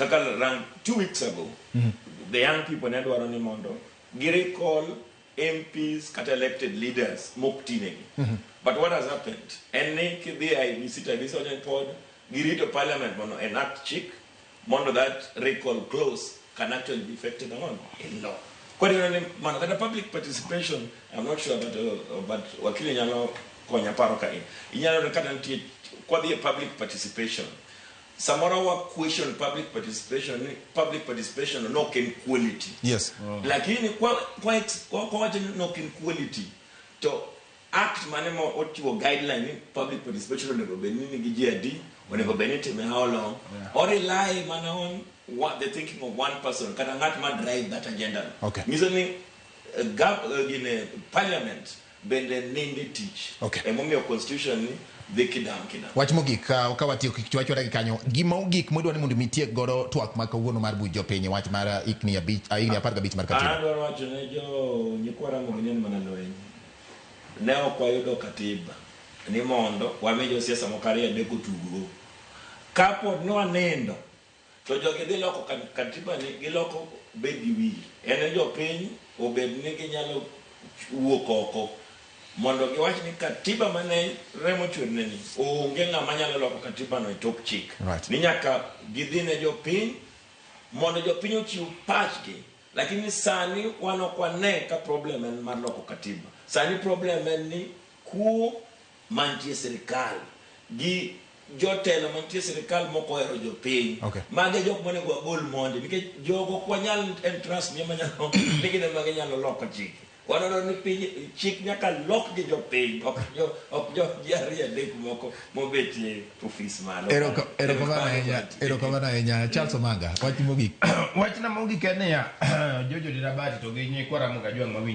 Kaka rang 2 weeks ago, the young people ne dwaro ni mondo gi recall MPs kata elected leaders mok tinegi. But what has happened? En ni kidhi e IEBC to IEBC wacho ni pod girito parliament mondo enact chik mondo that recall clause can actually be effected on in law. Koro ineno ni mano kata public participation, I'm not sure, but wakili nyalo konya paro ka in. Inyalo yudo kata nitie kwadhi e public participation. Samoro wa question public participation ni public participation no ok en quality. Lakini kwa wacho ni ok en quality to act mane ma ochiwo guideline ni public participation onego bed ni nigi ji adi, onego bed ni itime how long, or rely mana on what the thinking of one person kata ng'at ma drive that agenda no. Nyiso ni gine parliament bende ninde tich. Emomiyo constitution ni dhi kidam kidam. Wach mogik ka watieko kik chwachwara gi kanyo gima ogik modwa ni mondo mi tiek godo twak ma kawuono mar buch jopiny wach mar higni 15 mar katiba. Adwaro wacho ne jo nyikwa Ramogi ni en mana lweny. Ne ok wayudo katiba ni mondo wami josiasa moko ariyo adek otuggo. Kapod ne wanindo to jogi dhi loko katiba ni giloko bed gi wiye. En ni jopiny obed ni ginyalo wuok oko mondo giwach ni katiba mane remo chwerne ni onge ng'ama nyalo loko katiba no e tok chik. Ni nyaka gidhi ne jopiny mondo jopiny ochiw pachgi. Lakini sani wan ok wane ka problem en mar loko katiba. Sani problem en ni kuo mantie e sirikal gi jotelo mantie e sirikal mok ohero jopiny. Mago e jok monego wagol mondi nikech jogo ok wanyal entrust ni ema nyalo ni gin ema ginyalo loko chike. Wadwaro ni piny chik nyaka lok gi jopiny ok jo ok jo ji ariyo adek moko mobet e ofis malo. Erokamano ahinya, erokamano ahinya Charles Omanga, wach mogik. Wachna mogik en niya, Jojo Dirabati to gi nyikwa Ramogi Ajwang' mawinjo.